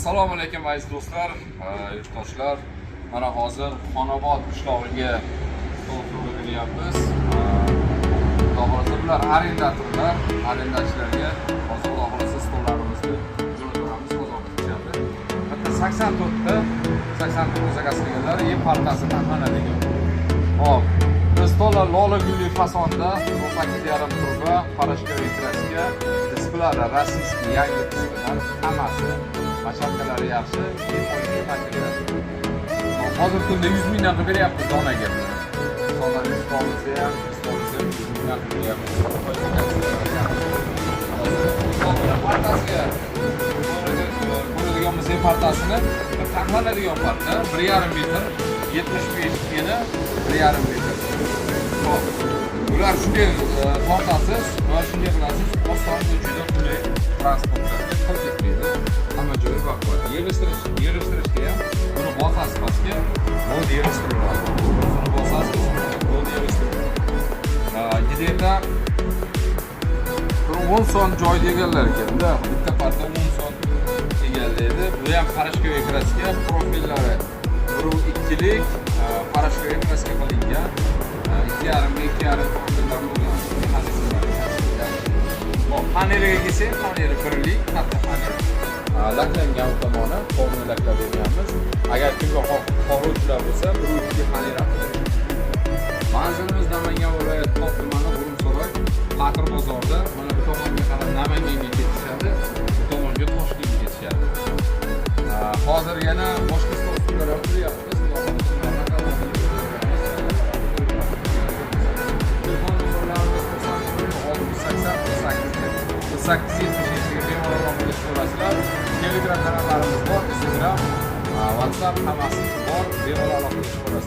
Assalomu alaykum, aziz do'stlar, yurtdoshlar. Mana hozir Xonobod qishlog'iga stol beryapmiz. Xudo xohlasa, bular arendatorlar, arendachilarga hozir, Xudo xohlasa, stollarimizni jo'natamiz, hozir ketishadi. Bitta 84 ta, 84 заказ qilganlar, и partasi taxlanadigan. Hop, biz stollar lola gulli fasonda, 18,5 труба, порошковый краска, disklari российский, yangi disklar, hammasi, мочалка lari yaxshi, и. Hozirgi kunda 100 mingdan qilib beryapmiz donaga. Stollar 100 ta olsa ham, 100 ta olsa ham 100 mingdan qilib beryapmiz. Hozir partasiga ko'radigan bo'lsak, partasini, taxlanadigan parta 1,5 metr, 75 eni, 1,5 metr. Hop. Bular shunday tortasiz va shunday qilasiz, oson va juda qulay, transportlarga qil ketmaydi. Hamma joyi baquvvat. Yig'ishtirishda ham buni bosasiz pastga, bo'ldi, yig'ishtiriladi. Buni bosasiz, bo'ldi, yig'ishtiriladi. Где-то bir 10 son joyda egallar ekanda, bitta parta 10 son egallaydi. Bu ham порошковый краска, profillari 1,2lik, порошковый краска qilingan. 2,5ga 2,5 profillar bo'lgan. Mexanizmlari. Hop, paneliga kelsak, paneli birlik, katta panel. Laklangan u tomoni, полный laklab berganmiz. Agar kimga xohlovchilar bo'lsa, 1,2 panel ham qilib. Manzilimiz Namangan viloyati, Pop tumani, G'urumsaroy, Patir bozorida. Mana bu tomonga qarab Namanganga ketishadi, bu tomonga Toshkentga ketishadi. Hozir yana boshqa stol ustullar ham quryapmiz. Xudo xohlasa, ularni hammasini telefon nomerlarimiz 91 680 8 8 77 ga bemalol aloqaga chiqa. Telegram kanallarimiz bor, Instagram, WhatsApp, hammasi bor. Bemalol aloqaga chiqa.